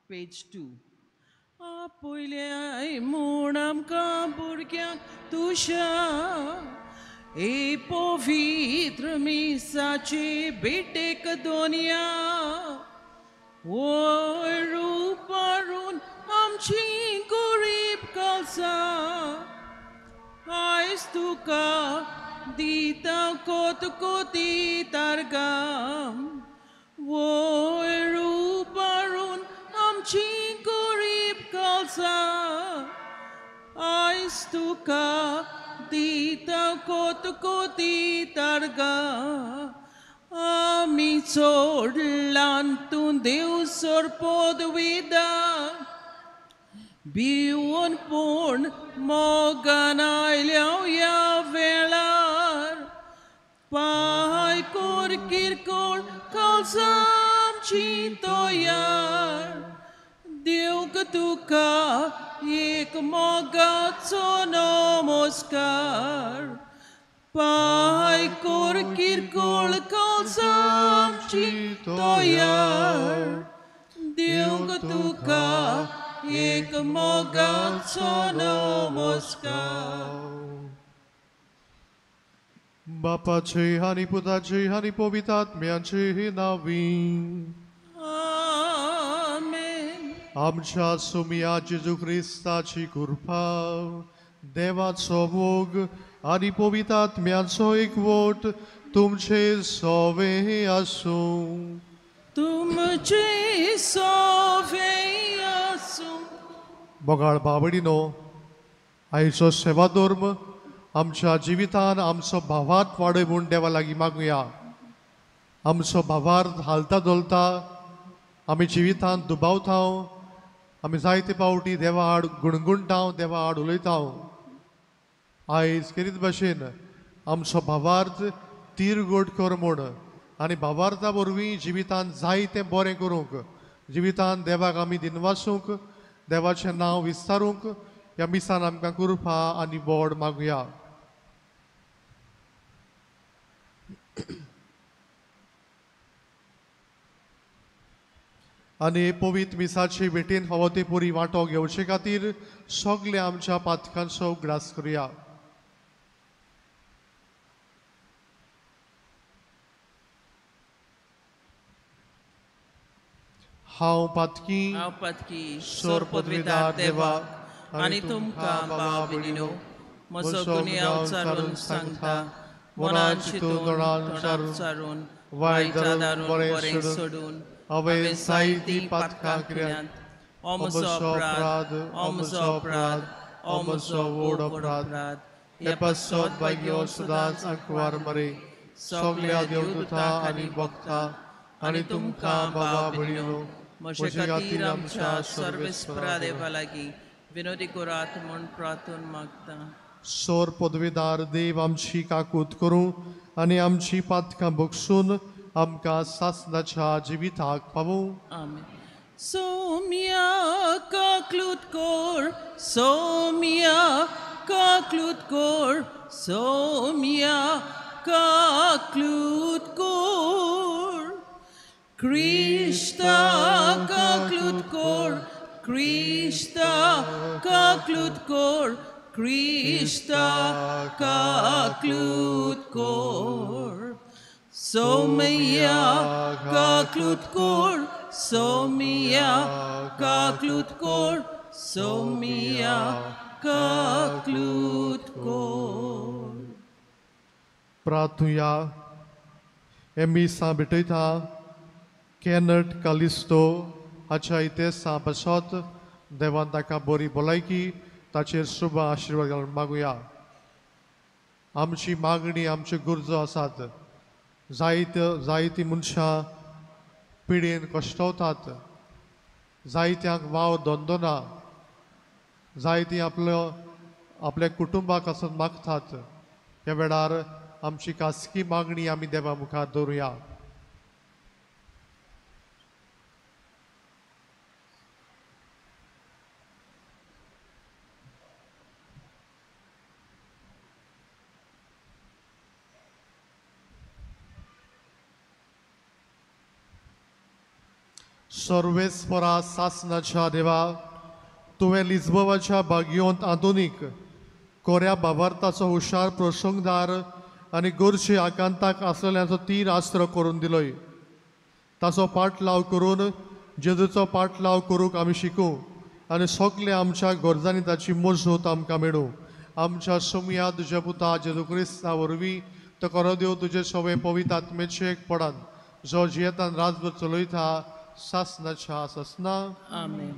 Page 2. आपयल्याय म्हूण आमकां भुरग्यांक तुज्या ए पवित्र मिसाची भेटेक दोनया वयर उबारून आमची गरीब कालसा आयज तुका दिता कोत कोती तारगाम वयर उबारून आमची गरीब कालसा आयज तुका दिता कोत कोती तारगा आमी सोडलान तूं देव सोरपोद वेदा भिवन पूण मोगान आयल्या ह्या वेळार पांय कोर किरकोळ कालसा आमची तयार देवक तुका एक मोगाचो नमस्कार पांय कोर किरकोळ कालसा आमची तयार देवक तुका एक मोगाचो नमस्कार. बापाचे आनी पुताचे आनी पवित्र आत्म्याचे नांवी आमेन. आमच्या सुमिया जेजू क्रिस्ताची कृपा, देवाचो मोग आनी पवित्र आत्म्याचो एकवट तुमचे सोवे आसूं. तुमचे सोवे आसूं. मोगाळ बाबडीनो, आयचो सेवा धर्म आमच्या जिवितान आमचो भावार्थ वाडय म्हूण देवा लागीं मागुया. आमचो भावार्थ हालता धोलता आमी जिवितान दुबावता, आमी जायते पावटी देवा आड गुणगुणटा, देवा आड उलयता. आयज केरीत भाशेन आमचो भावार्थ तीरगोट कर म्हूण आनी भावार्था वरवीं जिवितान जायतें बरें करूंक, जिवितान देवाक आमी दिनवासूंक, देवाचें नांव विस्तारूंक ह्या मिसान आमकां कृपा आनी बोड मागुया. आनी पवित्र मिसाचे भेटेन फावो ते पुरी वांटो घेवचे खातीर सगळे आमच्या पातकांचो उगडास करुया. हांव पातकी, हांव पातकी सोर पदवीदार देवा आनी तुमकां भाव भयणीनो म्हजो गुन्यांव चारून सांगता, मनान चिंतून तोंडान चारून वायट आदारून बरें सोडून हांवें जायतीं पातकां केल्यांत. हो म्हजो अपराध, हो म्हजो अपराध, हो म्हजो व्हड अपराध. हे पासत भाग्य सदांच आंकवार मरे सगल्या देवदूता आनी भक्ता आनी तुमकां बाबा भयणीनो म्हजे खातीर आमच्या सर्वेस्परा देवा लागीं विनोदी करात म्हूण प्रार्थून मागता. सोर पदवीदार देव आमची काकूत करूं आनी आमची पातकां बगसून आमकां सासणाच्या जिविताक पावूं. आमेन. सोम्या काकलूत कोर, सोम्या काकलूत कोर, सोम्या काकलूत कोर. क्रिस्ता काकलूत कोर, क्रिस्ता काकलूत कोर, क्रिस्ता काकलूत कोर. सोमिया काकलूत कोर, सोमिया काकलूत कोर, सोमिया काकलूत कोर. प्रार्थुया. हे मिसां भेटयता कॅनट कालिस्तो हाच्या इतिहासा पासत देवान ताका बरी भलायकी, ताचेर शुभ आशिर्वाद घालून मागुया. आमची मागणी, आमच्यो गरजो आसात. जायतीं मनशां पिडेन कश्टवतात, जायत्यांक वाव धंदो ना, जायतीं आपल्या कुटुंबाक आसून मागतात. ह्या वेळार आमची खासगी मागणी आमी देवा मुखार दवरुया. सर्वेस्परा सासनाच्या देवा, तुवें लिज्बवाच्या बागियोंत आधुनीक कोऱ्या भावार्थाचो हुशार प्रसंगदार आनी गोरशी आकांताक आसलेल्यांचो तीर आस्त्र करून दिलोय. ताचो पाटलाव करून जेजूचो पाटलाव करूंक आमी शिकूं आनी सगळे आमच्या गरजांनी ताची मजत आमकां मेळूं. आमच्या सोमया तुज्या पुता जेजू क्रिस्ता वरवीं तो खरो देव तुजे सवे पवित्र आत्मेचे एक पडान जो जियेतान राजभर चलयता सासनाच्या सासना. आमेन.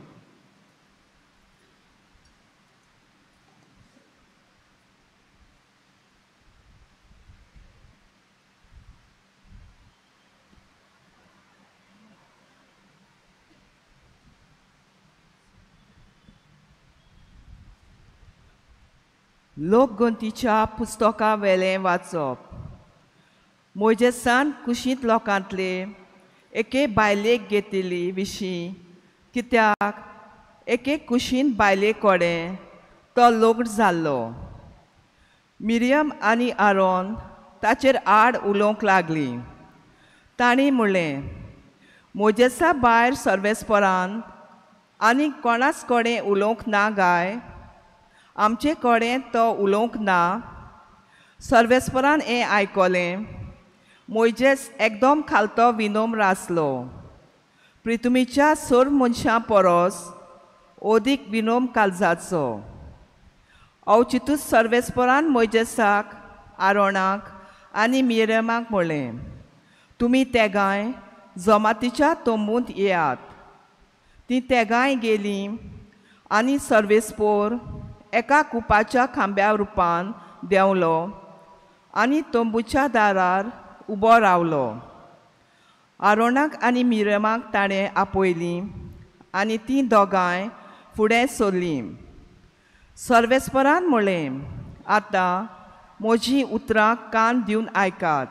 लोकगंतीच्या पुस्तका वेलें वाचप. मोजेसान कुशींत लोकांतले एके बायलेक घेतिल्ली विशीं कित्याक एके कुशीन बायले कडेन तो लग्न जाल्लो. मिरियम आनी आरोन ताचेर आड उलोवंक लागलीं. तांणी म्हणलें, मोजेसा भायर सर्वेस्परान आनी कोणाच कडेन उलोवंक ना गाय? आमचे कडेन तो उलोवंक ना? सर्वेस्परान हें आयकलें. मोयजेस एकदम खालतो विनोम्र आसलो. प्रिथुमीच्या सर्व मनशां परस अदीक विनोम काळजाचो. अवचितूच सर्वेस्परान मोयजेसाक, आरोणाक आनी मिरयमाक म्हणलें, तुमी तेगांय जमातीच्या तंबूंत येयात. तीं तेगांय गेलीं आनी सर्वेस्पोर एका कुपाच्या खांब्या रुपान देंवलो आनी तंबूच्या दारार उबो रावलो. आरोणाक आनी मिरयमाक ताणें आपयलीं आनी तीं दोगांय फुडें सरलीं. सर्वेस्परान म्हणलें, आतां म्हजीं उतरां कान दिवन आयकात.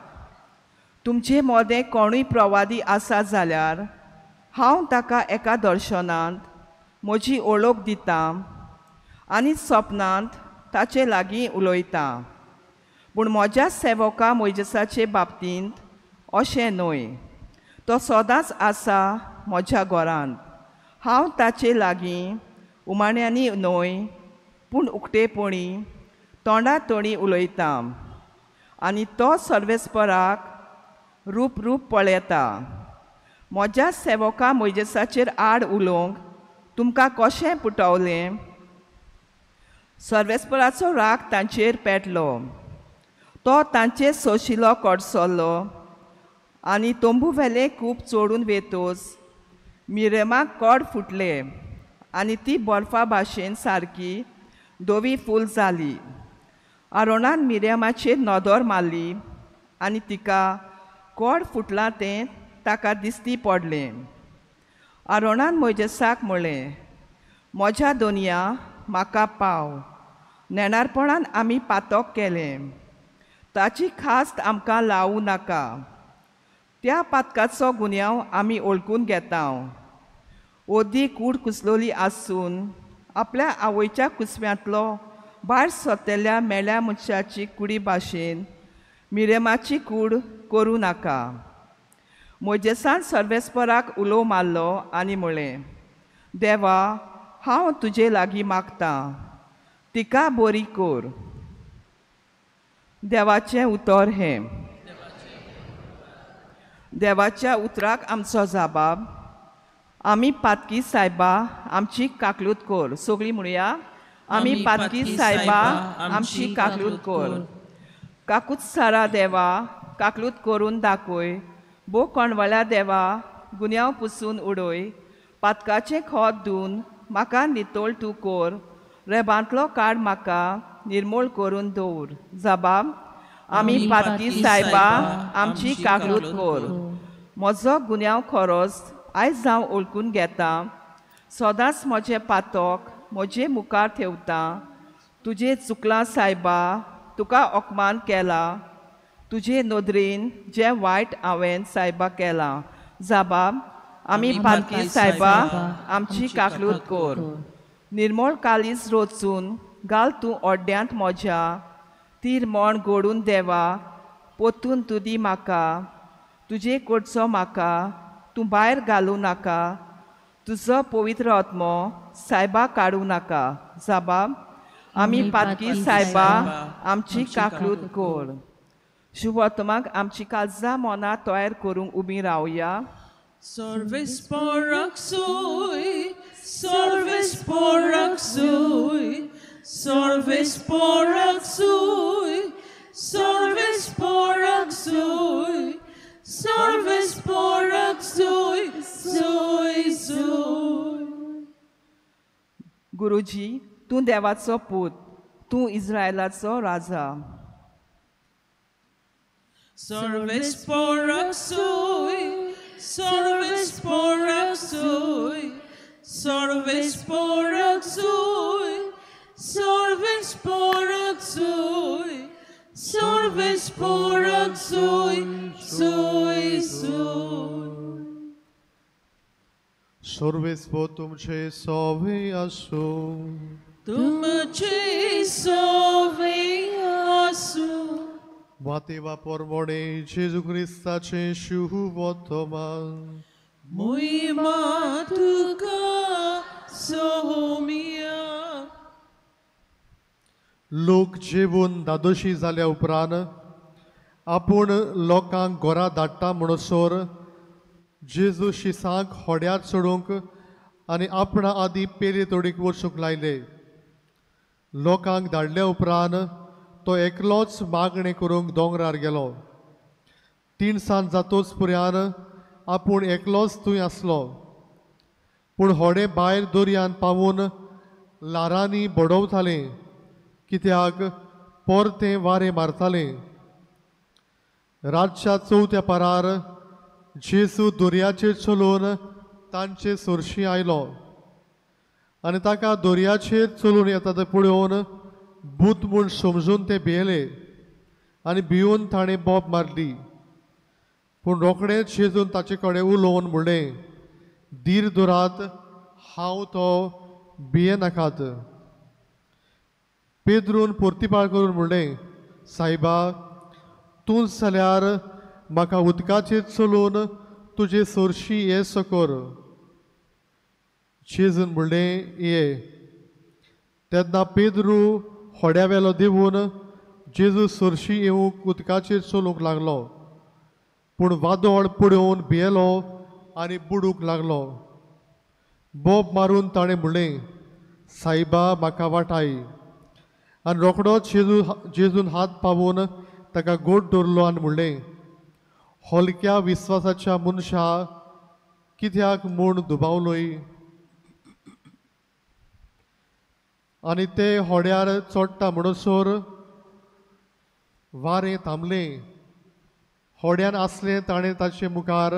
तुमचे मदें कोणूय प्रवादी आसा जाल्यार हांव ताका एका दर्शनांत म्हजी वळख दितां आनी सपनांत ताचे लागीं उलयतां. पूण म्हज्या सेवका मोयजेसाचे बाबतींत अशें न्हय. तो सदांच आसा म्हज्या घरांत. हांव ताचे लागीं उमाण्यांनी न्हय पूण उक्तेपणी तोंडा तोंडी उलयतां आनी तो सर्वेस्पराक रूप रूप पळयता. म्हज्या सेवका मोयजेसाचेर आड उलोवंक तुमकां कशें पुटवलें? सर्वेस्पराचो राग तांचेर पेटलो. तो तांचेर सोशिलो कडसलो आनी तंबू वेलें खूब चोडून वेतोच मिरयमाक कोड फुटले आनी ती बर्फा भाशेन सारकी धवी फूल जाली. आरोणान मिरयमाचेर नदर मारली आनी तिका कोड फुटलां तें ताका दिसती पडलें. आरोणान मोयजेसाक म्हणलें, म्हज्या दोनया म्हाका पाव. नेणारपणान आमी पातक केलें. ताची खास्त आमकां लावूं नाका. त्या पातकाचो गुन्यांव आमी वळखून घेता. ओदी कूड कुसलोली आसून आपल्या आवयच्या कुसव्यांतलो भायर सरतल्या मेल्या मनशाची कुडी भाशेन मिरयमाची कूड करूं नाका. मोजेसान सर्वेस्पराक उलो मारलो आनी म्हणलें, देवा, हांव तुजे लागीं मागतां, तिका बरी कर. देवाचें उतर हें. देवाच्या उतराक आमचो जबाब. आमी पातकी सायबा आमची काकलूत कर. सगळीं म्हणया, आमी पातकी सायबा आमची काकलूत कर. काकूत सारा देवा काकलूत करून दाखय. भो कोणवाल्या देवा गुन्यांव पुसून उडय. पातकाचें खोत धुवन म्हाका नितळ तूं कर. रेबांतलो काड म्हाका निर्मूळ करून दवर. जबाब, आमी पातकी सायबा आमची काकलूत कर. म्हजो गुन्यांव खरोच आयज हांव वळखून घेता. सदांच म्हजें पातक म्हजे मुखार ठेवता. तुजें चुकलां सायबा, तुका अपमान केला. तुजे नदरेन जें वायट हांवें सायबा केलां. जबाब, आमी पातकी सायबा आमची काकलूत कर. निर्मळ कालीज रोचून घाल तूं ओड्ड्यांत म्हज्या. तीर मण गोडून देवा पोतून तुदी म्हाका. तुजे कडचो म्हाका तूं भायर घालूं नाका, तुजो पवित्र आत्मो सायबा काडूं नाका। जाबाब आमी पातकी सायबा आमची काकलूत कर। शुभवर्तमाक आमची काळजां मनां तयार करूंक उबी रावया। Service poraksui, service poraksui, service poraksui, service poraksui, service poraksui, sui sui. गुरुजी, तूं देवाचो पूत, तूं इस्रायलाचो राजा। Service poraksui, service poraksui, service poraksui, service poraksui, service poraksui, sui sui. Service पो तुमचे सोवे आसूं, तुमचे सोवे आसूं। मातेवा परमोणे जेजू क्रिस्ताचे शुभवर्तमान। मोहिमा तुका सोमिया। लोक जेवून दादोशी जाल्या उपरांत आपूण लोकांक घरा धाडटा म्हणसर जेजू शिसांक होड्यार चडूंक आनी आपणा आदीं पेले तोडीक वचूंक लायले। लोकांक धाडल्या उपरांत तो एकलोच मागणें करूंक दोंगरार गेलो। तिनसांज जातोच पुऱ्यान आपूण एकलोच थंय आसलो। पूण होडें भायर दर्यान पावून ल्हारांनी बडोवतालें, कित्याक परतें वारें मारतालें। रातच्या चवथ्या पारार जेजू दर्याचेर चलून तांचे सरशीं आयलो आनी ताका दर्याचेर चलून येता तें पळोवन भूत म्हूण समजून ते भियेले आनी भिवन ताणें बोब मारली। पूण रोखडेंच जेजून ताचे कडेन उलोवन म्हणलें, धीर धरात, हांव तो, भियेनाकात। पेद्रून परतिपाळ करून म्हणलें, सायबा, तूंच जाल्यार म्हाका उदकाचेर चलून तुजे सरशी येसो कर। जेजून म्हणलें, ये। तेन्ना पेद्रू होड्या वेलो देंवून जेजू सरशी येवंक उदकाचेर चलूंक लागलो। पूण वादळ पळोवन भियेलो आनी बुडूंक लागलो। बोब मारून ताणें म्हणलें, सायबा, म्हाका वाटाय। आनी रोखडोच जेजून हात पावून ताका गोड दवरलो आनी म्हणलें, हलक्या विस्वासाच्या मनशा, कित्याक म्हूण दुबावलोय? आनी ते होड्यार चडटा म्हणसर वारें थांबलें। होड्यान आसलें ताणें ताचे मुखार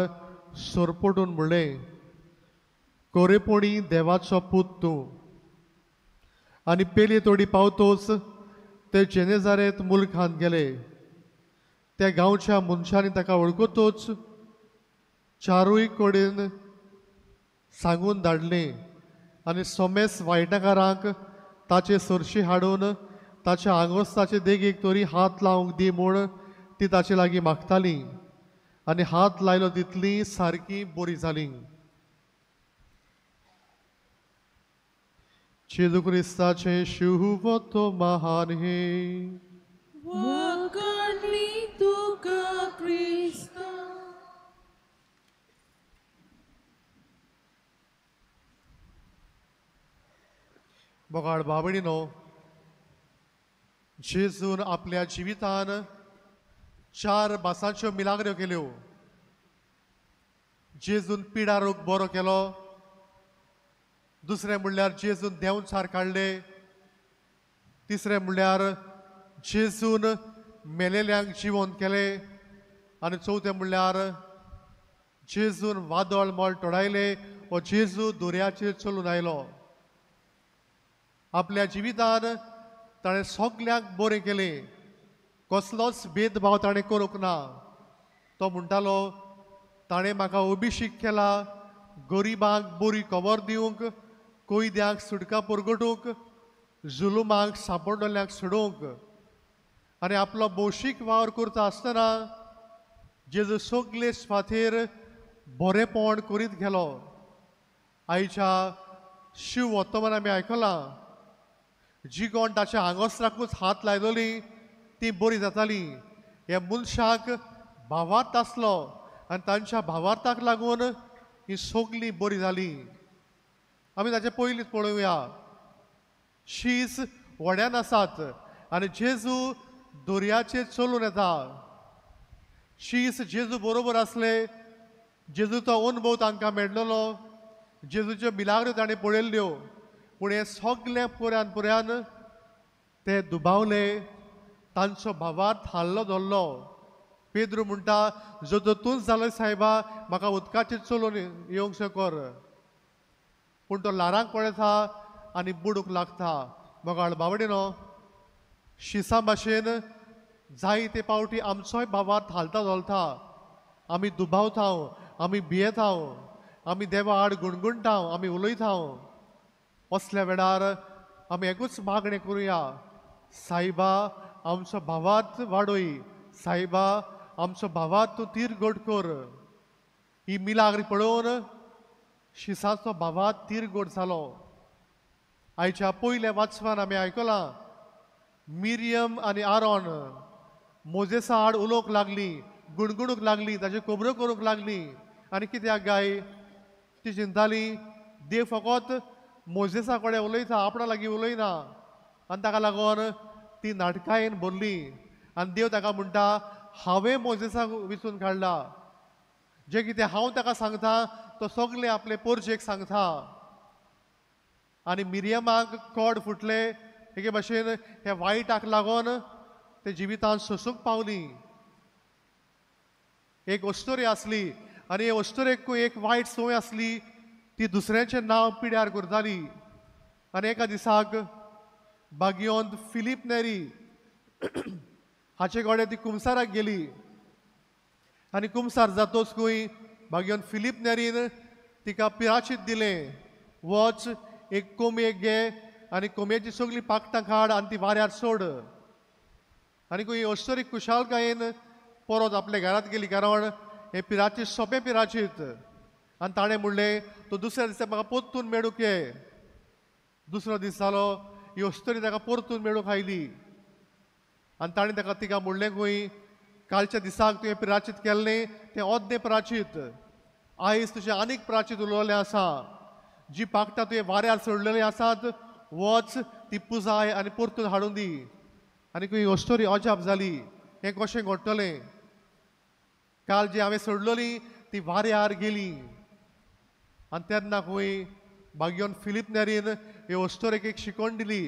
सरपटून म्हणलें, कोरेपोणी देवाचो पूत तूं। आनी पेले तोडी पावतोच ते जेनेजारेत मुल्कांत गेले। त्या गांवच्या मनशांनी ताका वळखतोच चारूय कडेन सांगून धाडलें आनी सोमेस वायटकारांक ताचे सरशी हाडून ताच्या आंगोस्ताचे देगेक तरी हात लावंक दी म्हूण ती ताचे लागीं मागताली आनी हात लायलो तितली सारकी बरी जाली। जेजू क्रिस्ताचें शुभवर्तमान हें। वाखाणली तुका क्रिस्ता। मोगाळ बाबडीनो, जेजून आपल्या जिवितान 4 भासांच्यो मिलाग्रो केल्यो। जेजून पिडा रोग बरो केलो। दुसरें म्हणल्यार जेजून देंवचार काडले। तिसरें म्हणल्यार जेजून मेलेल्यांक जिवंत केले। आनी चवथें म्हणल्यार जेजून वादळ मळ तोडायले व जेजू दर्याचेर चलून आयलो। आपल्या जिवितान ताणें सगल्यांक बरें केलें, कसलोच भेदभाव ताणें करूंक ना। तो म्हणटालो, ताणें म्हाका अभिषेक केला गरिबांक बरी खबर दिवंक, कैद्यांक सुटका परगटूंक, जुलुमांक सांपडलेल्यांक सोडोवंक। आनी आपलो भौशीक वावर करता आसतना जेजू सगले सुवातेर बरेंपण करीत गेलो. आयच्या शिव वर्तमान आमी आयकलां, जी कोण ताच्या आंगोस्त्राकूच हात लायलोली ती बरी जाताली. ह्या मनशाक भावार्थ आसलो आनी तांच्या भावार्थाक लागून ही सगळीं बरी जाली. आमी ताचे पयलींच पळोवया, शीस व्हड्यान आसात आनी जेजू दर्याचेर चलून येता. शीस जेजू बरोबर आसले, जेजूचो अनुभव तांकां मेळ्ळो, जेजूच्यो मिलाग्रो ताणें पळयल्ल्यो. पूण हें सगळें पुऱ्यान पुऱ्यान ते दुबावले, तांचो भावार्थ हाल्लो धरलो. पेद्रू म्हणटा, जो तो तूंच जालो सायबा, म्हाका उदकाचेर चलून येवंक कर. पूण तो ल्हारांक पळयता आनी बुडूंक लागता. मोगाळ बावडेनो, शिसां भाशेन जायते पावटी आमचोय भावार्थ हालता धोलता. आमी दुबावता, आमी भियेता, आमी देवा आड गुणगुणटा, आमी उलयता. असल्या वेळार आमी एकूच मागणें करुया, सायबा आमचो भावार्थ वाडय, सायबा आमचो भावार्थ तूं तीर गोड कर. ही मिलाग्री पळोवन शिसाचो भावार्थ तीर गोड जालो. आयच्या पयल्या वाचपान आमी आयकलां, मिरियम आनी आरोन मोजेसा आड उलोवंक लागली, गुणगुणूंक लागली, ताच्यो खबरो करूंक लागली. आनी कित्याक गाय ती चिंताली, देव फकत मोजेसा कडेन उलयता, आपणा लागीं उलयना. आनी ताका लागून ती नाटकायेन भरली. आनी देव ताका म्हणटा, हांवें मोजेसाक विचून काडला, जें कितें हांव ताका सांगता तो सगळें आपले पोरजेक सांगता. आनी मिरियमाक कोड फुटले एके भाशेन ह्या वायटाक लागून ते जिवितांत सोसूंक पावली. एक अस्तोरी आसली आनी हे अस्तोरेक एक वायट संवय आसली, ती दुसऱ्याचें नांव पिड्यार करताली. आनी एका दिसाक बागियोंत फिलीप नेरी हाचे कडेन ती कुमसाराक गेली. आनी कुमसार जातोच खंय बागियोन फिलीप नेरीन तिका पिराचीत दिलें, वच एक कोंबयेक घे आनी कोंबयेची सगळीं पाकटां काड आनी ती वाऱ्यार सोड. आनी खंय अस्तोरी खुशालकायेन परत आपल्या घरांत गेली, कारण हें पिराचीत सोंपें पिराचीत. आनी ताणें म्हणलें, तूं दुसऱ्या दिसा म्हाका परतून मेळूंक ये. दुसरो दीस जालो, ही अस्तोरी ताका परतून मेळूंक आयली. आनी ताणें ताका तिका म्हणलें खंय, कालच्या दिसाक तुवें पिराचीत केल्लें तें अर्दें प्राचीत, आयज तुजें आनीक प्राचीत उरलेलें आसा. जी पाकटां तुवें वाऱ्यार सोडलेलीं आसात, वच ती पुजाय आनी परतून हाडून दी. आनी खंय अस्तोरी अजाप जाली, हें कशें घडटलें, काल जी हांवें सोडलेली ती वाऱ्यार गेली. आनी तेन्ना खंय बागियोन फिलीप नेरीन हे अस्तोरेक एक शिकवण दिली,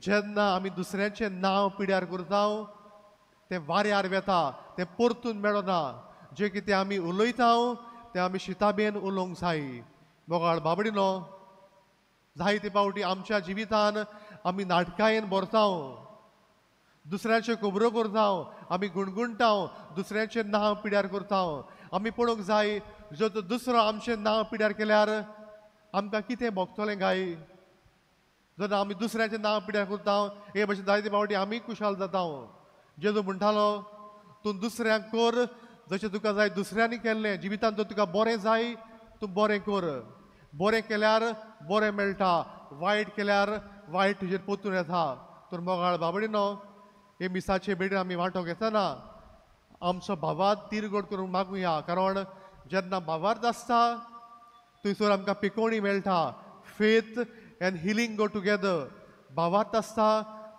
जेन्ना आमी दुसऱ्यांचें नांव पिड्यार करता तें वाऱ्यार वेता, तें परतून मेळना. जें कितें आमी उलयता तें आमी शिताबेन उलोवंक जाय. मोगाळ बाबडिनो, जायते पावटी आमच्या जिवितान आमी नाटकायेन भरता, दुसऱ्यांच्यो खबरो करता, आमी गुणगुणटा, दुसऱ्यांचें नांव पिड्यार करता. आमी पळोवंक जाय, जर तो दुसरो आमचें नांव पिड्यार केल्यार आमकां कितें भोगतलें काय. जेन्ना आमी दुसऱ्यांचें नांव पिड्यार करता हे भशेन जायते पावटी आमी खुशाल जाता. जेजू म्हणटालो, तूं दुसऱ्यांक कर जशें तुका जाय दुसऱ्यांनी केल्लें. जिवितांत जर तुका बरें जाय तूं बरें कर, बरें केल्यार बरें मेळटा, वायट केल्यार वायट तुजेर परतून येता. तर मोगाळ बाबडिनो, हे मिसाचे बेडीन आमी वांटो घेतना आमचो भावार्थ तिरगोड करूंक मागुया, कारण जेन्ना भावार्थ आसता थंयसर आमकां पिकोवणी मेळटा. Faith and healing go together. भावार्थ आसता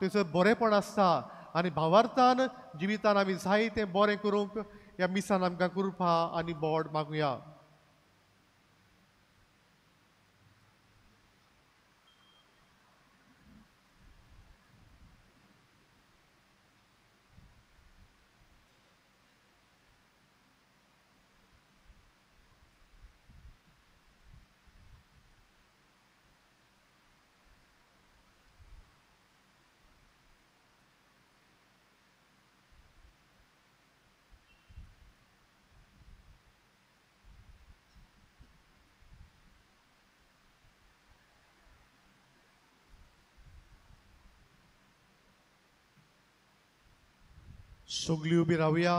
थंयसर बरेंपण आसता आनी भावार्थान जिवितान आमी जाय तें बरें करूंक ह्या मिसान आमकां कृपा आनी बोड मागुया. सगळी उबी रावया.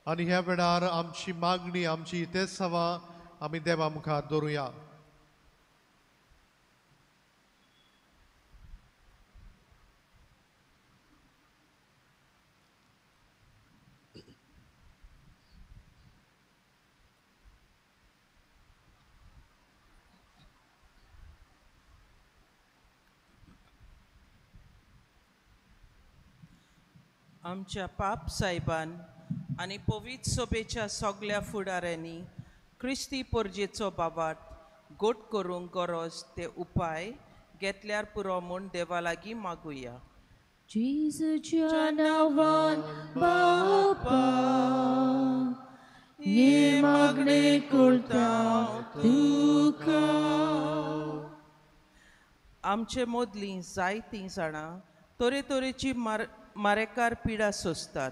आनी ह्या वेळार आमची मागणी, आमची इतेसांवां आमी देवा मुखार दवरुया. आमच्या पाप सायबान आनी पवित्र सभेच्या सगल्या फुडाऱ्यांनी क्रिस्ती परजेचो बाबात गोट करूंक गरज ते उपाय घेतल्यार पुरो म्हूण देवा लागीं मागुया. जेजूच्या नांवान बापा हे मागणें करता तुका. आमचे मदलीं जायतीं जाणां तरेतरेची मारेकार पिडा सोंसतात.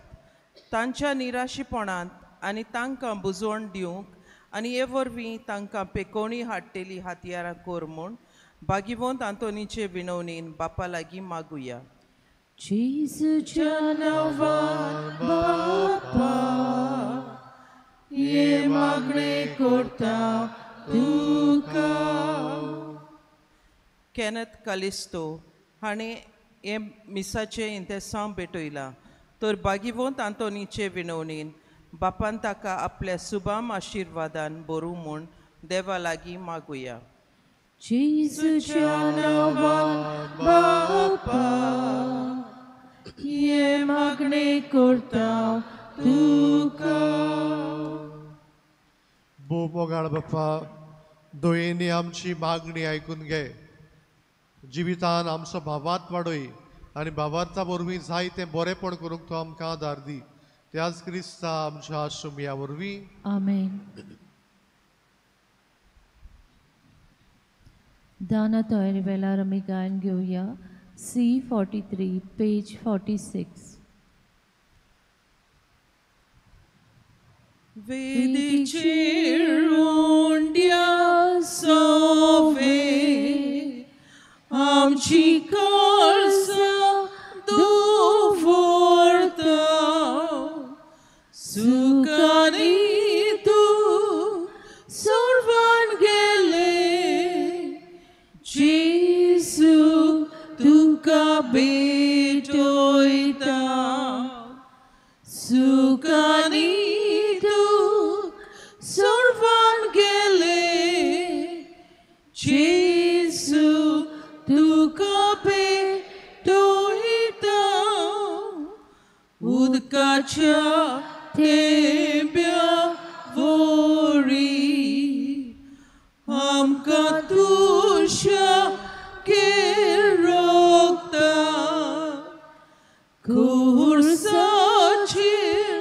तांच्या निराशीपणांत आनी तांकां बुजवण दिवंक आनी हे वरवीं तांकां पेकोवणी हाडटेली हातयारां कर म्हूण भागिवंत आंतोनीचे विनवणीन बापा लागीं मागुया. जेजूच्या नांवान बापा हे मागणें करता तुका. केनथ कालिस्तो हाणें हें मिसाचें इंतेसांव भेटयलां तर भागिवंत आंतोनीचे विनवणीन बापान ताका आपल्या सुबाम आशिर्वादान बरूं म्हूण देवा लागीं मागुया. जेजूच्या नांवान बापा हे मागणें करता तुका. भोव मोगाळ बापा, दयेनी आमची मागणी आयकून घे. जिवितान आमचो भावार्थ वाडय आनी भावार्था वरवीं जायतें बरेंपण करूंक तो आमकां आदार दी. त्याच क्रिस्ता आमच्या सुमया वरवीं. आमेन. दाना तयारी वेळार आमी गायन घेवया C43 page 46. वेदीचेर उंड्या सोवे आमची काळजां दवरता, सुखांनी तूं सोडवान गेले जेजू तुका भेटयता. सुखांनी तूं सोडवान गेले जेजू तुका भेटयता. उदकाच्या थेंब्या वरी आमकां तुज्या रोगता, खुर्साचेर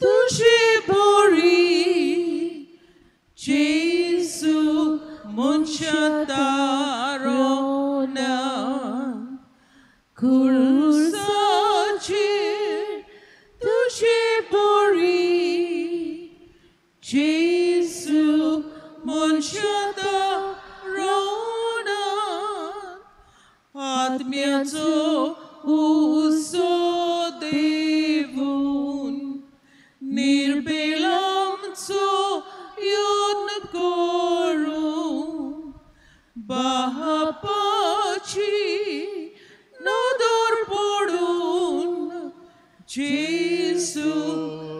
तुजे बरी जेजू मनशा तारोना. खुर्साचेर तुजे बरी जेजू मनशा तारोना. आत्म्याचो उजो देवून निर्बेलामचो यत्न करूं, बापाची नदर पडून जेजू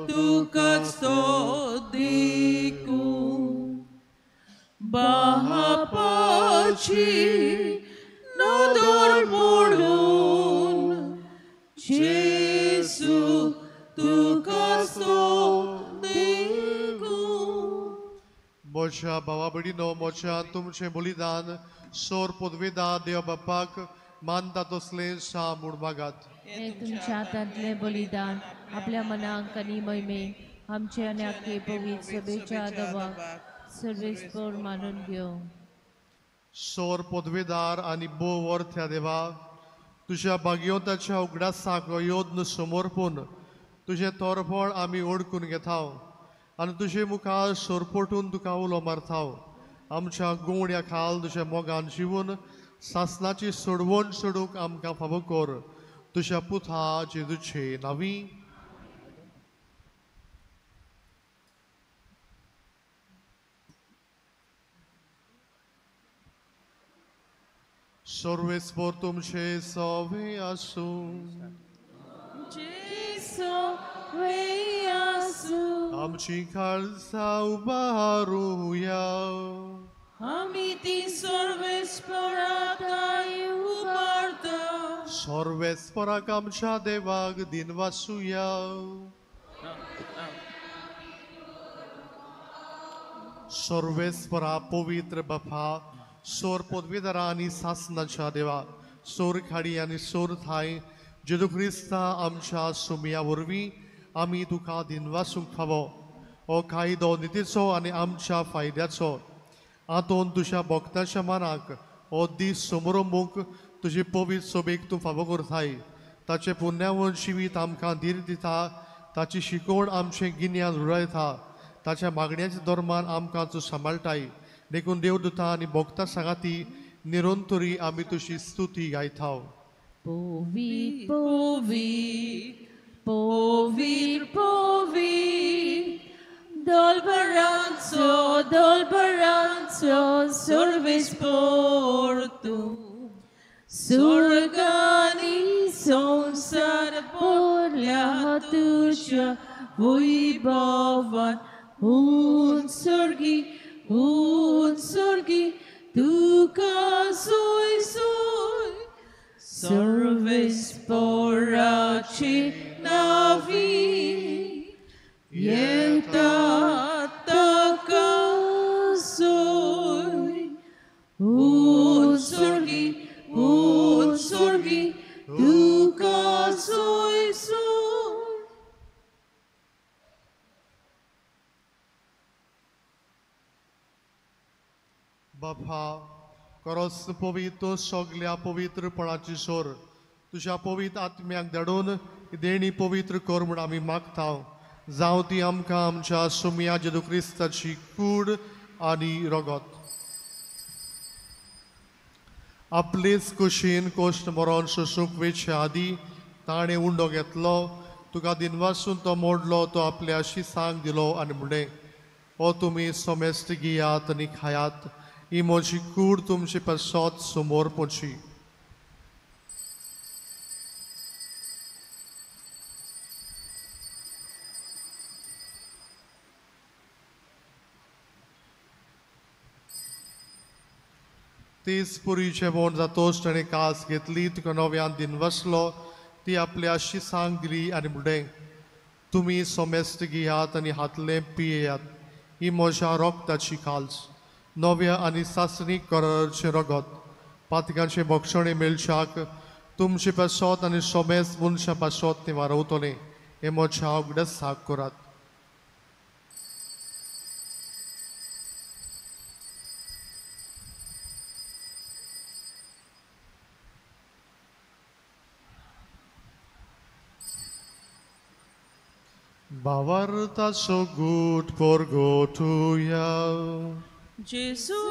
तुकाच तो देखूं. बापाची नदर पडून जेजू तुकाच तो देखूं. म्हज्या भावा भयणीनो, म्हज्या तुमचें बलिदान सोर पदवेदा देव बापाक मानता तसलें सा म्हूण मागात. हें तुमच्या हातांतलें बलिदान आपल्या मनाक आनी महिमेक आमचे आनी आख्खे पवित्र सभेच्या दवाक सर्वेस्पोर मानून घेवं. सोर पदवेदार आनी भोव वर्थ्या देवा, तुज्या भाग्यवंताच्या उगडासाक हो यत्न समर्पून तुजें तोरफळ आमी ओडकून घेताव आनी तुजे मुखार सोरपोटून तुका उलो मारताव. आमच्या गोवण्या खाल तुज्या मोगान जिवन सासनाची सोडवण सोडूंक आमकां फावो कर. तुज्या पुता जेजूचे नांवी. सर्वेस्पर तुमचे सवे आसूं. आमची खालसा उबारुया. आमी ती सर्वेस्पराक उबारता. सर्वेस्पराक आमच्या देवाक दिनवासुया. सर्वेस्परा पवित्र बापा, सोर पदवीधरा आनी सासनाच्या देवा, सोर खाडी आनी सोर थाय जेजू क्रिस्ता आमच्या सुमया वरवीं आमी तुका दिनवासूंक फावो. हो कायदो नितीचो आनी आमच्या फायद्याचो. आंतोन तुज्या भक्ताच्या मनाक हो दीस समरंबूंक तुजी पवित्र सोबेक तूं फावो करताय. ताचें पुण्यावन जिवीत आमकां धीर दिता, ताची शिकवण आमचें गिन्यान रुळयता, ताच्या मागण्याच्या धर्मान आमकां तूं सांबाळटाय. देखून देवदूता आनी भक्ता सांगाती निरंतरी आमी तुजी स्तुती गायता. पवित्र पवित्र पवित्र पवित्र दोलभरांचो दोलभरांचो सर्वेस्पर तूं. स्वर्गानी संवसार भरल्या तुज्या वैभवान. उत्सर्गी उत्सर्गी तुका सोय सोय सर्वेस्पराचे नावी येता ताका सोय. उत्सर्गी उत्सर्गी तुका सोय सोय. बापा, खरोच पवित्र सगल्या पवित्रपणाची सोर तुज्या पवित्र आत्म्याक धाडून देणी पवित्र कर म्हूण आमी मागता. जावं ती आमकां आमच्या सुमया जेजू क्रिस्ताची कूड आनी रगत. आपलेच कुशीन कोश्ट मरोन सोसूंक वेचे आदी ताणें उंडो घेतलो, तुका दिनवासून तो मोडलो, तो आपल्या शिसांक दिलो आनी म्हणलें, हो तुमी सोमेस्त घेयात आनी खायात, ही म्हजी कूड तुमचे पासत समोर पोची. तीच पुरी जेवण जातोच ताणें कास घेतली, तुका नव्यान दिनवासलो, ती आपल्या शिसांक दिली आनी म्हणलें, तुमी सोमेस्त घेयात आनी हातलें पियेयात, ही म्हज्या रोगताची काल्स, नव्या आनी सासणीक कराराचें रगत. पातकांचें बक्षणें मेळच्याक तुमचे पासत आनी सोमेस्त मनशां पासत तें वारवतलें. हें म्हज्या उगडासाक करात. भावार्थाचो गूट परगटुया. जेजू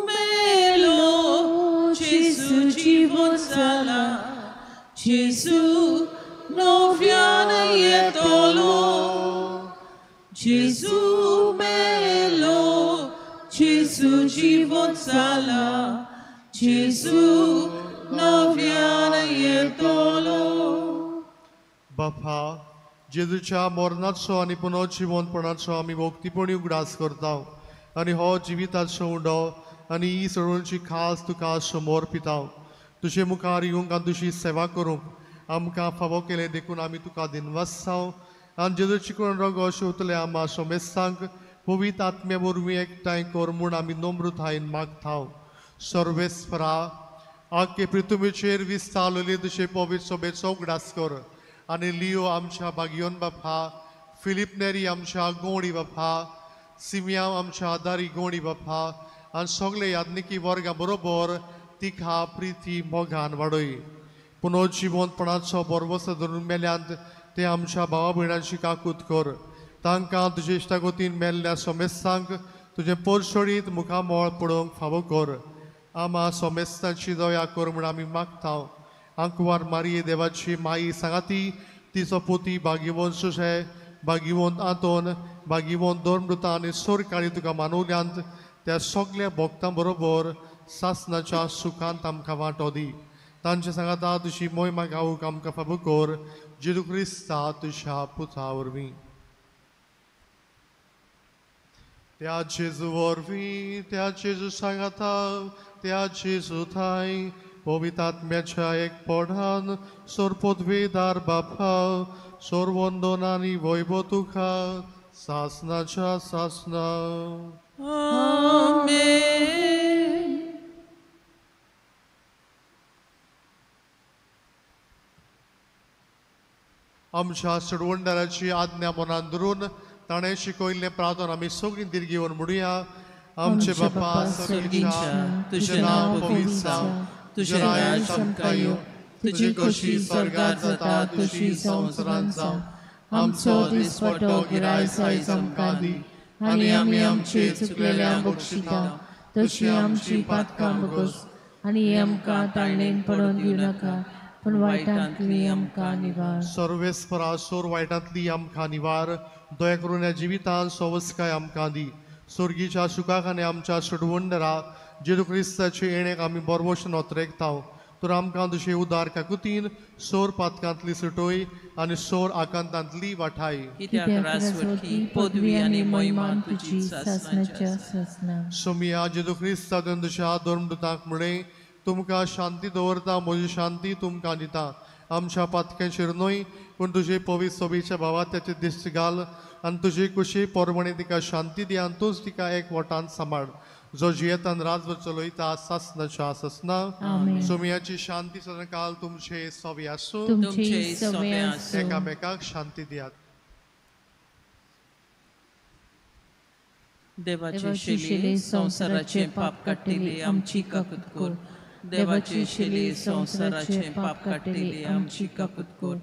मेलो, जेजू जिवन जाला, जेजू नव्यान येतलो. जेजू मेलो, जेजू जिवन जाला, जेजू नव्यान येतलो. बापा, जेजूच्या मरणाचो आनी पुनर्जिवनपणाचो आमी भक्तीपणी उगडास करता आनी हो जिविताचो उंडो आनी ही सगळ्यांची खास तुका समोर पिता. तुजे मुखार येवंक आनी तुजी सेवा करूंक आमकां फावो केलें देखून आमी तुका दिनवासता. आनी जेजूची कोण रगो शेवतले आमा सोमेस्तांक पवित्र आत्म्या वरवीं एकठांय कर म्हूण आमी नम्रतायेन मागता. सर्वेस्परा, आख्खे पृथ्वीचेर विस्तारलेली तुजे पवित्र सभेचो उगडास कर आनी लियो आमच्या भाग्योन बापा, फिलीप नेरी आमच्या गोंडी बापा, सिमिया आमच्या आदारी गोंडी बापा आनी सगळे याज्ञिकी वर्गा बरोबर तिखा प्रिती मोगान वाडय. पुनर्जिवंतपणाचो बरवस धरून मेल्यांत ते आमच्या भावा भयणांची काकूत कर. तांकां तुजे इश्टागतीन मेल्ल्या सोमेस्तांक तुजें पोरसोडीत मुखामळ पळोवंक फावो कर. आमा सोमेस्तांची दया कर म्हूण आमी मागता. आंकवार मारिये देवाची माई सांगाती तिचो पोती भाग्यवंत सुशे, भाग्यवंत आंतोन, भाग्यवंत धर्मदूता आनी सोरकाळी तुका मानवल्यांत त्या सगल्या भक्तां बरोबर सासनाच्या सुखांत आमकां वांटो दी. तांचे सांगाता तुजी मोहिमा गावूंक आमकां फाबो कर, जेजू क्रिस्ता तुज्या पुता वरवीं. त्या जेजू वरवीं, त्या जेजू सांगाता, त्या जेजू थांय पवित्र आत्म्याच्या एकपणान सोरपोतवेदार बापा सोरवंदन आनी वैभव तुका सासनाच्या सासना. आमेन. आमच्या सोडवणदाराची आज्ञा मनान धरून ताणें शिकयल्लें प्रार्थना आमी सगळीं दीर्घ म्हणुया. आमचे बापा स्वर्गीच्या, तुजें नांव पवित्र जावं, तुजें राज आमकां येवं, तुजी खोशी स्वर्गात जाता तशी संवसारांत जावं. आमचो दिसपटो गिरायस आयज आमकां दी आनी आमी आमचे चुकलेल्यांक बक्षिता तशी आमची पातकां भोगोस आनी आमकां ताळणेन पडोवन दिवं नाका, पूण वायटांतली आमकां निवार. सर्वेस्परा सोर वायटांतली आमकां निवार, दया करून ह्या जिवितांत सवस्काय आमकां दी. स्वर्गीच्या सुखाक आनी आमच्या सोडवणदारा जेजू क्रिस्ताचे येणेक आमी बरवश नोतरेकता. तर आमकां तुजे उदार काकुतीन सोर पातकांतली सुटोय आनी सोर आकांतांतली वाठाय. कित्याक राजवटकी पदवी आनी महिमा तुजी सासणाच्या सासणा. सोमिया जेजू क्रिस्ता तुज्या धर्मदूतांक म्हणलें, तुमकां शांती दवरता, म्हजी शांती तुमकां दिता. आमच्या पातक्यांचेर न्हय पूण तुजे पवित्र सोबीच्या भावात त्याचे दिश्ट घाल आनी तुजी कुशी परवणी तिका शांती दी आनी तूंच तिका एक वटान सांबाळ, जो जियेतान राजवट चलयता सासनाच्या सासना. सोमियाची शांती सदांकाल तुमचे सवे आसूं. एकामेकाक शांती दियात. देवाचे शिले संवसाराचे पाप काडटली आमची काकूत कर. देवाचे शिले संवसाराचे पाप काडटली आमची काकूत कर.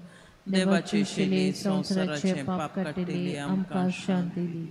देवाचे शिले संवसाराचे पाप काडटली आमकां शांती दी.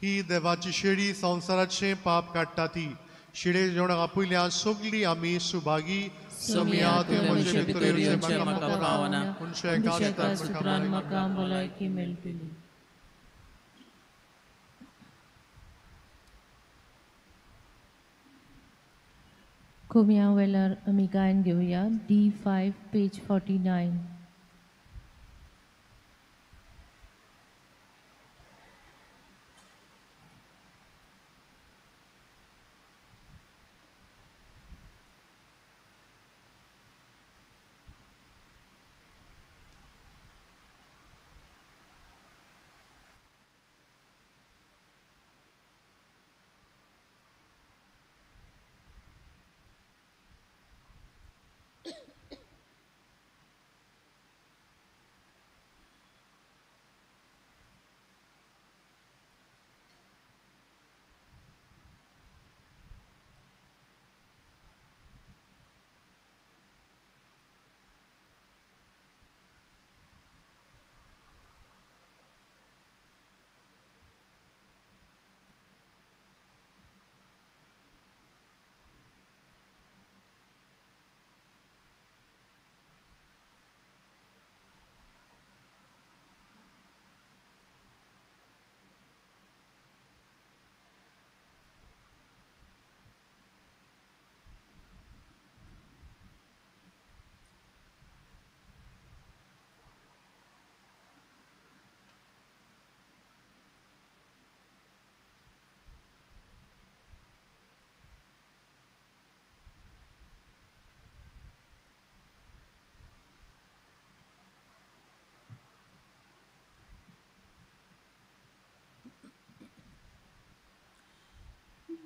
ही देवाची शेळी संवसाराचें पाप काडटा ती शिळे जेवणाक आपयल्या सगळीं आमी सुभागी. समिया म्हजे भितर येवचें म्हाका पावना, पूण एका सुत्रान म्हाका भलायकी मेळटली. कुम्या वेळार आमी गायन घेवया D5 page 49.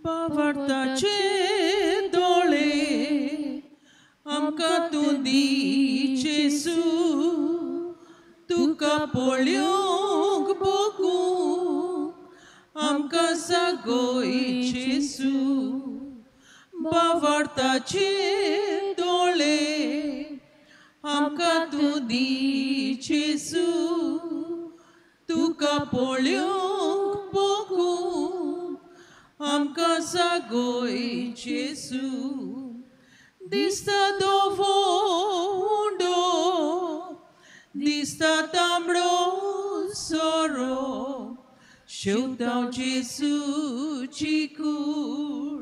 भावार्थाचे दोळे आमकां तूं दी जेजू, तुका पळोवंक भोगूंक आमकां सागय जेजू. भावार्थाचे दोळे आमकां तूं दी जेजू, तुका पळोवंक भोगूंक आमकां सागय जेजू. दिसता धवो उंडो, दिसता तांबडो सोरो, शेवटाव जेजूची कूड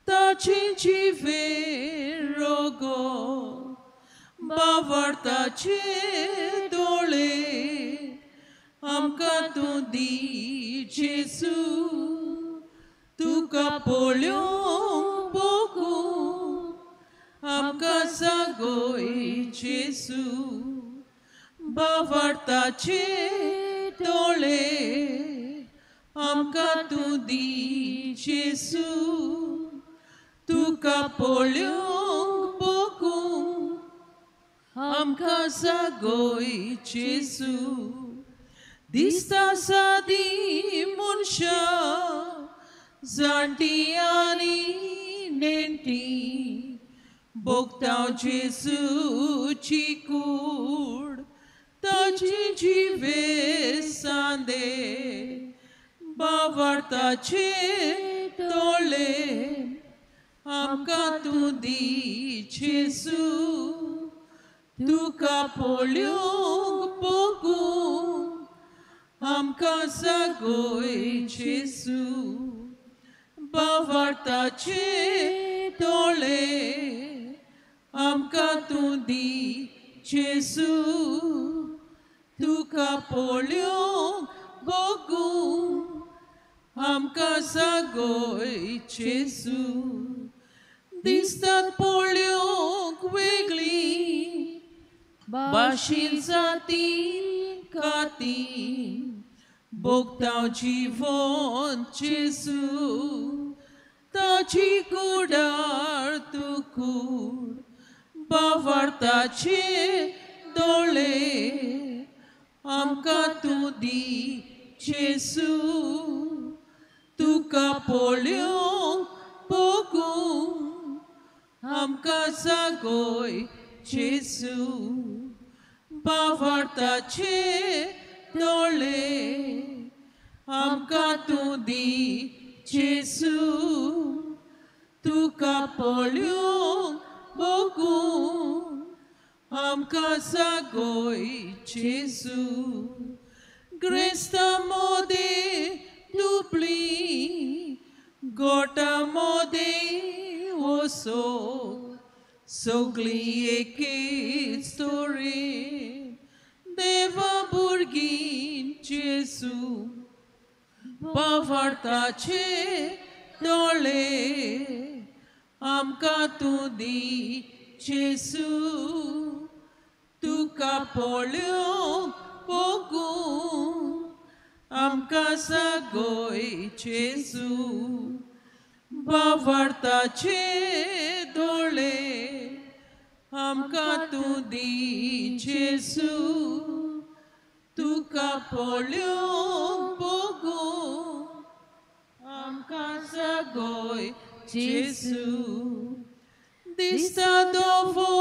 ताची जिवे रोगो. भावार्थाचे दोळे आमकां तूं दी जेजू, तुका पळोवंक भोगूंक आमकां सागय जेजू. भावार्थाचे दोळे आमकां तूं दी जेजू, तुका पळोवंक भोगूंक आमकां सागय जेजू. दिसता सादी मनशां जाणटी आनी नेणटी, भोगता जेजूची कूड ताची जिवे सांदे. भावार्थाचे दोळे आमकां तूं दी जेजू, तुका पळोवंक भोगूंक आमकां सागय जेजू. भावार्थाचे दोळे आमकां तूं दी जेजू, तुका पळोवंक भोगूंक आमकां सागय जेजू. दिसतात पळोवंक वेगळी भाशीन जातीन कातीन, भोगता जिवन जेजू ताची कुडार तूं कूड. भावार्थाचे दोळे आमकां तूं दी जेजू, तुका पळोवंक भोगूंक आमकां सागय जेजू. भावार्थाचे दोळे आमकां तूं दी जेजू, तुका पळोवंक भोगूंक आमकां सागय जेजू. ग्रेस्ता मोदें दुबळी, गोटा मोदें वसोक, सगळीं एकेच तरेन देवा भुरगीं जेजू. भावार्थाचे दोळे आमकां तूं दी जेजू, तुका पळोवंक भोगूंक आमकां सागय जेजू. भावार्थाचे दोळे आमकां तूं दी जेजू, तुका पळोवंक भोगूंक आमकां सागय जेजू. दिसता धवो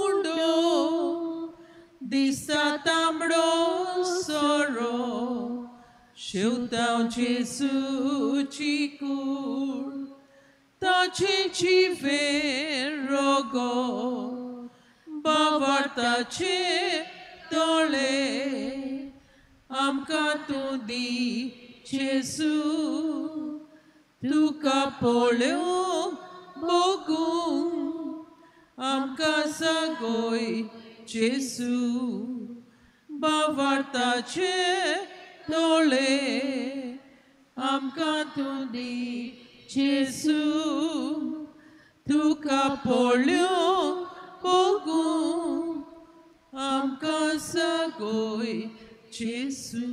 उंडो, दिसता तांबडो सोरो, शेवटाव जेजूची कूड ताची जिवे रोगो. भावार्थाचे दोळे आमकां तूं दी जेजू, तुका पळोवंक भोगूंक आमकां सागय जेजू. भावार्थाचे दोळे आमकां तूं दी जेजू, तुका पळोवंक भोगूंक आमकां सागय जेजू.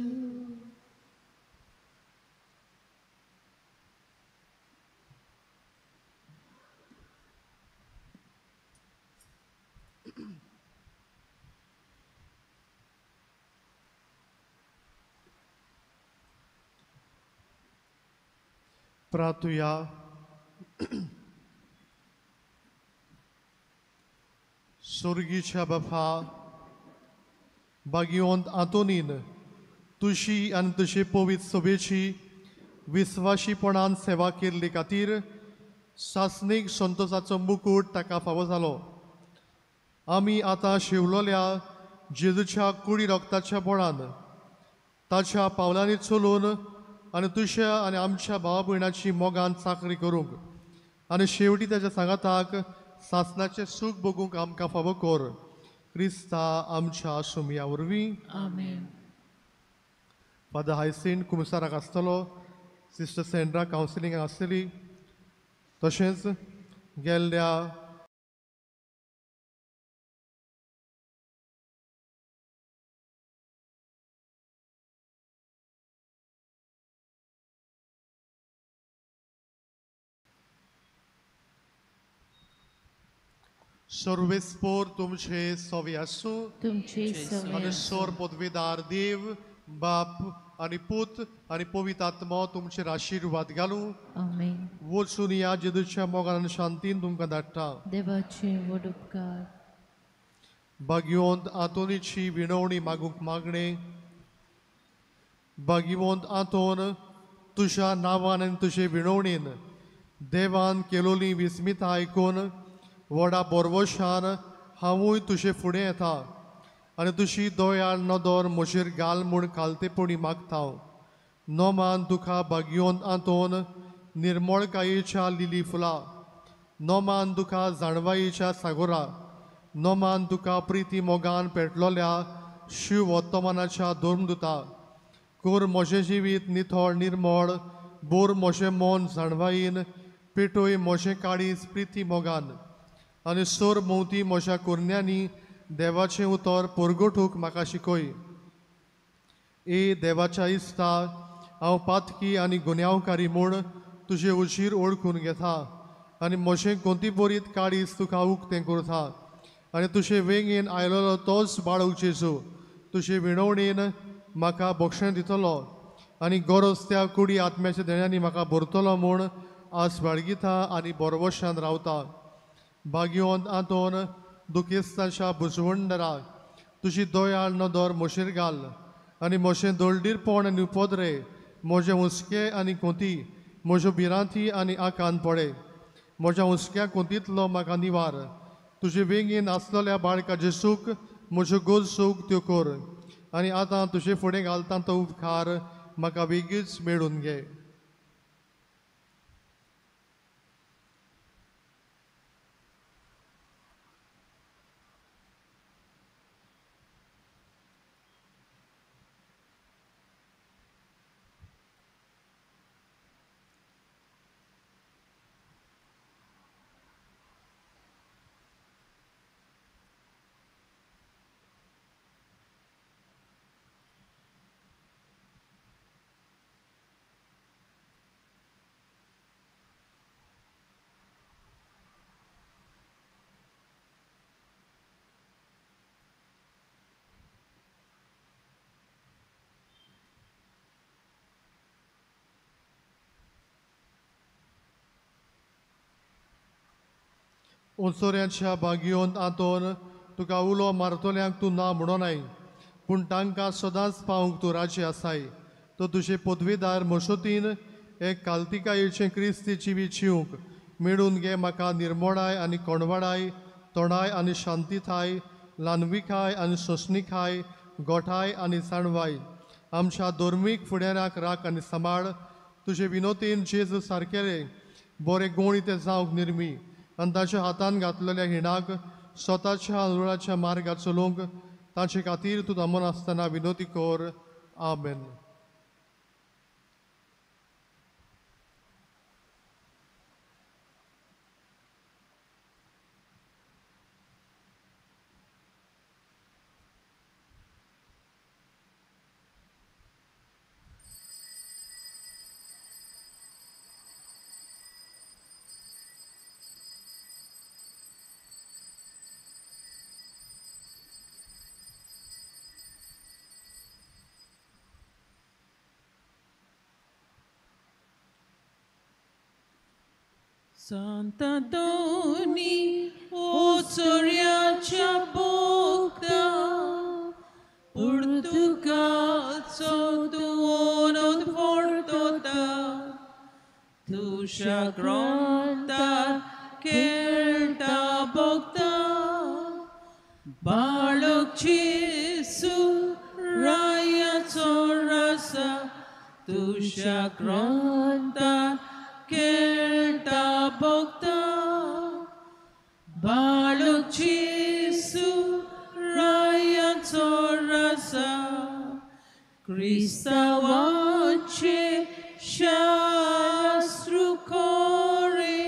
प्रार्थुया. सोर्गीच्या बापा, बागिवंत आंतोनीन तुशी आनी तुजे पवित्र सभेची विस्वाशीपणान सेवा केल्ली खातीर सासणीक संतोषाचो मुकूट ताका फावो जालो. आमी आतां शिवलोल्या जेजूच्या कुडी रक्ताच्या बळान ताच्या पावलांनी चलून आनी तुज्या आनी आमच्या भावा भयणाची मोगान चाकरी करूंक आनी शेवटी ताच्या सांगाताक सासणाचें सूख भोगूंक आमकां फावो कर. क्रिस्ता आमच्या सुमया वरवीं. आमेन. फादर हायसीन कुमसाराक आसतलो, सिस्टर सेंड्रा कावन्सिलिंगाक आसतली, तशेंच गेल्ल्या सर्वेस्पोर तुमचे सवे आसूं. तुमचे सवे आनी सोर पदवीदार देव बाप आनी पूत आनी पवित्र आत्मो तुमचेर आशिर्वाद घालूं. आमेन. वचून ह्या जेजूच्या मोगान आनी शांतीन तुमकां धाडटा. देवाचे व्हड उपकार. भाग्यवंत आंतोनीची विणवणी मागूंक मागणें. भाग्यवंत आंतोन, तुज्या नांवान आनी तुजे विणवणीन देवान केलोली विस्मिता आयकून व्हडा बोरवशान हांवूय तुजे फुडें येता आनी तुजी दयाळ नदर म्हजेर घाल म्हूण खालतेपणी मागता. नोमान तुका भाग्यवंत आंतोन निर्मळकायेच्या लिली फुलां, नोमान तुका जाणवायेच्या सागोरा, नोमान तुका प्रिती मोगान पेटलोल्या शिव वर्तमानाच्या धर्मदुता. कोर म्हजें जिवीत निथळ निर्मळ, बोर म्हजें मन जाणवायेन, पेटोय म्हजें काळीज प्रिती मोगान आनी सोर भोंवती म्हज्या कुरण्यांनी देवाचें उतर परगटूंक म्हाका शिकय. ए देवाच्या इस्ता, हांव पातकी आनी गुन्यांवकारी म्हूण तुजे उशीर ओळखून घेता आनी म्हजें गोंतीबरीत काळीज तुका उक्तें करता आनी तुजे वेंगेन आयलेलो तोच बाळक जेजू तुजे विणवणेन म्हाका बक्षण दितलो आनी गरज त्या कुडी आत्म्याच्या देण्यांनी म्हाका भरतलो म्हूण आस बाळगिता आनी बरवशान रावता. भाग्यवंत आंतोन, दुखेस्ताच्या बुजवंडरा, तुजी दयाळ नदर म्हजेर घाल आनी म्हजें दळडीरपण आनी उपद्रे, म्हजें हुस्के आनी कोंती, म्हज्यो भिरांती आनी आकांत पडे. म्हज्या हुस्क्या कोंतींतलो म्हाका निवार. तुजे वेंगेन आसलेल्या बाळका जेसूक म्हज्यो गरजो त्यो कर आनी आतां तुजे फुडें घालता तो उपकार म्हाका वेगीच मेळून घे. ओंसोऱ्यांच्या भाग्यवंत आंतोन, तुका उलो मारतल्यांक तूं ना म्हणोनाय, पूण तांकां सदांच पावूंक तूं राजी आसाय. तो तुजे पदवीदार मसोतीन एक कालतिकायेचें क्रिस्ती जिवीत जिवंक मेळून घे. म्हाका निर्मोणाय आनी कोणवाडाय, तोणाय आनी शांतिताय, ल्हानविकाय आनी सोंसणिकाय, गोठाय आनी जाणवाय. आमच्या धर्मीक फुडाऱ्यांक राख आनी सांबाळ. तुजे विनोतीन जेजू सारकेले बरे गुणी ते जावंक निर्मी आनी ताच्या हातान घातलेल्या हिणाक स्वताच्या अनुराच्या मार्गार चलोवंक ताचे खातीर तूं थांबून आसतना विनोती कर. आमेन. सांतांतोनी ओ चोरयाच्या भोगता पुर्तुगालचो तूं ओनोद फोडतोता तुज्या ग्रंथार खेळटा भोगता बाळक जेजू रायाचो रासा तुज्या ग्रंथार खेळटा भोगता बाळक जेजू रायाचो रासा क्रिस्तांवाचे शास्त्र कोरे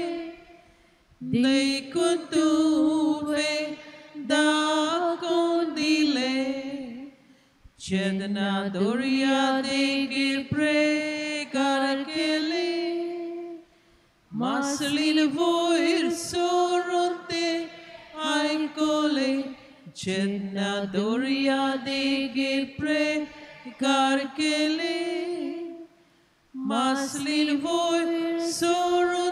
देखून तुवें दाखोवन दिलें जेन्ना दर्या देगेर प्रेकार केले मासलीन वयर सरून ते आयकले जेन्ना दर्या देगेर प्रेकार केले मासलीन वयर सरून